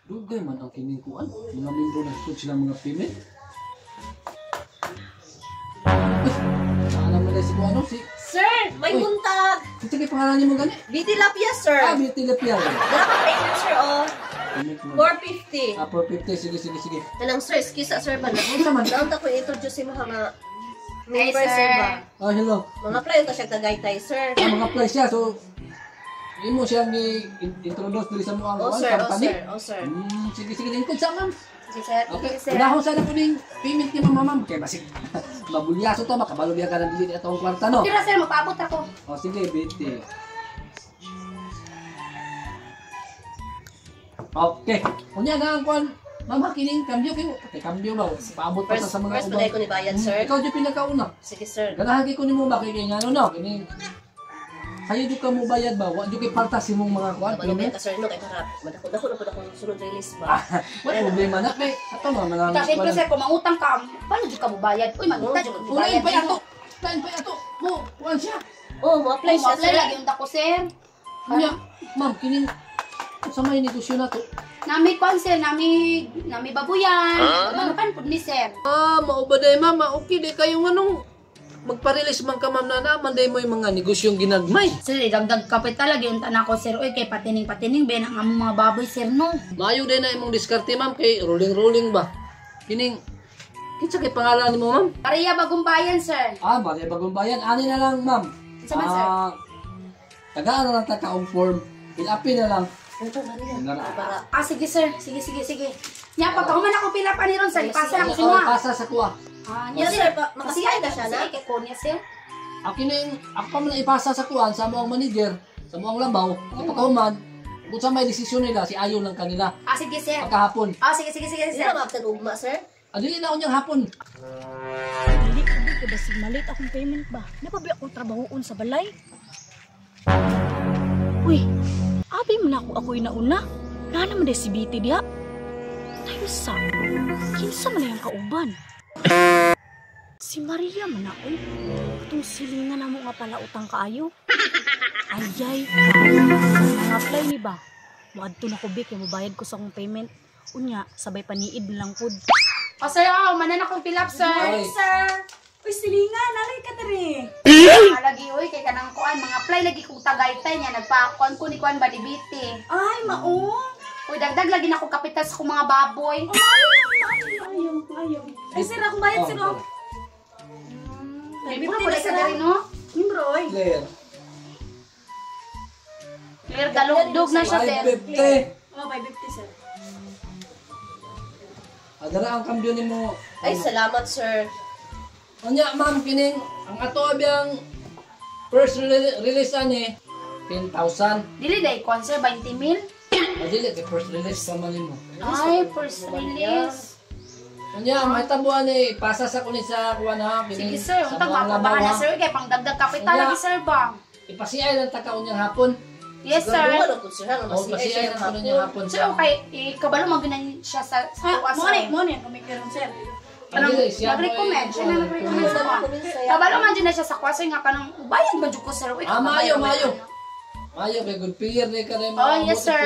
Dugay man ang kining kuan. Mga membro na sud silang mga payment. Uy, saan naman na si kuan, no? Si Sir, may Uy. Buntag. Sige, pangalan niyo mo gani? Beauty Lapia, sir. Ah, Beauty Lapia. Wala ka payment, sir, oh. Payment mo. 450. Ah, 450. Sige, sige, sige. Kanang sir, excuse sa sir ba? Unsa man? Naunta ko i-introduce si mga nga member, Hi, sir. sir. Ba? Ah, hello. Mga apply ta siya Tagaytay, sir. Ah, mga apply siya. So, imo siyang i-introduce diri sa mga Oh, kuan, sir, oh, company. sir, oh, sir. Sige, sige. Lingkod sa, ma'am. Sige, sir. Okay. Sige, sir. Unahon sana po ning payment ni ma'am, ma'am. Kaya basig mabulyaso to, makabalo biya ka ng dili atong kwarta, no? Tira, sir, magpaabot ako. O, sige, BT. Okay. Unya na ang kuan. Ma'am, ha, kining kambyo kayo. Kay kambyo ba? Paabot pa First, sa mga first pa ko ni bayad, sir. Ikaw jud pinakauna. Sige, sir. Ganahan kay ko nimo ba kay kay ngano no? Kining sayo jud ka mo bayad ba? Wa jud kay partas imong mga kuan Kabalo payment. ka, sir, no? Kay para, madako-dako na po akong sunod release ba? Wala problema na kay ato man mga Ikaw, siyempre, sir, kung mangutang ka, paano jud ka mubayad? Uy, mangita jud ka Unahin mubayad. pa ato. Unahin pa ato. Mo, kuan siya. Oh, mo-apply siya, Mo-apply sir. lagi yung dako, sir. Unya, ma'am, kining sa may negosyo na to. Nami kwan, sir, nami, nami babuyan. Manukan pud ni, sir. Ah, mao ba day, ma'am? Ah, okay day kayo nganong magpa-release man ka, ma'am, na naman day mo yung mga negosyong ginagmay. Sir, dagdag kapital lagi yung tanak ko, sir. Uy, kay patining-patining, ben ang among mga baboy, sir, no. Maayo day na imong diskarte, ma'am, kay rolling-rolling ba. Kining kinsa kay pangalan nimo, ma'am? Pareha bagong bayan, sir. Ah, Maria Bagong Bayan. Ani na lang, ma'am. Kinsa man, sir? Ah, tagaan na lang ta ka og form. Pilapin na lang. Ito, Maria. Nara. Para, Ah, sige, sir. Sige, sige, sige. Nya, pagkahuman ako pila pa ni ron, sir. Ipasa lang ko Oh, siya. pasa sa kuha. Ah, nya, Yes, sir. sir. Makasiyay na siya, na? Sige, kay ko niya, sir. Ako kining ako pa man ipasa sa kuan sa moang manager, sa moang labaw, pagkahuman, kung sa may desisyon nila, si ayo lang kanila. Ah, sige, sir. Pagkahapon. Ah, sige, sige, sige, Hindi sir. na maabtan ugma, sir. Adili na unyang hapon. Dili ko kay basig malit akong payment ba. Napabi akong trabahoon sa balay. Uy, abi man ako ako'y nauna. Naa naman day si BT diha. Tayo sa, kinsa man na yang kauban? Si Maria man na oy. Atong silingan na mo nga pala utang kaayo. Ayay, mga apply ni ba? Muadto na ko bi kay mobayad ko sa akong payment. Unya, sabay paniid na lang pud. Oh, sir, oh, manan akong fill up, sir. Ay. Sir. Uy, silingan, nalay ka diri. Ah, lagi, uy, kay kanang kuan, mga apply lagi kong Tagaytay niya, nagpa-kuan ko ni kuan ba ni BT. Ay, mao. Uy, dagdag lagi na akong kapital sa akong mga baboy. Ayaw, ayaw. Ay, sir, akong bayad, sir. Oh. May puro pala sa diri, no? Membro, oy. Clear. Clear, dalugdog na siya, sir. 550. Oh, 550, sir. Adara ang kambyo nimo. Ay, salamat, sir. Unya, ma'am, kining ang ato abiyang first release ani 10,000. Dili day kuan, sir, 20 mil. Adili kay first release pa man nimo. Ay, first release. Unya, mahitabo ani pasa sa kunin sa kuan ha kining Sige, sir, sa untang mga labaw, mapabahan na, ha. sir, kay pang dagdag kapital Unya. lagi, sir ba? Ipasiay lang ta ka unyang hapon. Yes, sir. Siguro po, sir. Nga, O masiyay pasiay siya lang yung kuno niyang hapon. hapon. Sir, okay, eh, kabalo man ginan siya sa Ha, kuha, mo sir. ni, mo ni kami karon, sir. Kanang Adili, siya nag-recommend, siya na nag-recommend sa kuha. Nag-recommend sa'yo. Kabalo man dyan na siya sa kuha, sir, nga kanang bayad man jud ko, sir. Uy, Ah, maayo, maayo. Maayo kay good peer ni ka rin. Oh, yes, sir.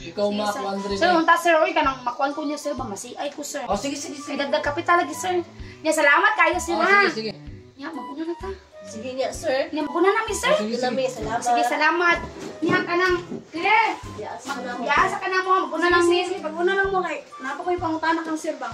Ikaw Sige, sir. makuan rin. Sir, unta, sir, uy, kanang makuan ko niya, sir, ba masiay ko, sir. Oh, sige, sige, sige. Kay dagdag kapital lagi, sir. Nya, salamat kayo, sir, Oh, ha. sige, sige. Nya, maguna na ta. Sige niya, sir. Nya, maguna na mi, sir. Oh, sige, Sige, sige. nami, salamat. Sige, salamat. Nya, kanang, Claire, Yaasa ka na mo. yaasa ka na mo, maguna lang mi. Sige, pag una lang mo kay napa ko yung pangutana kang sir ba.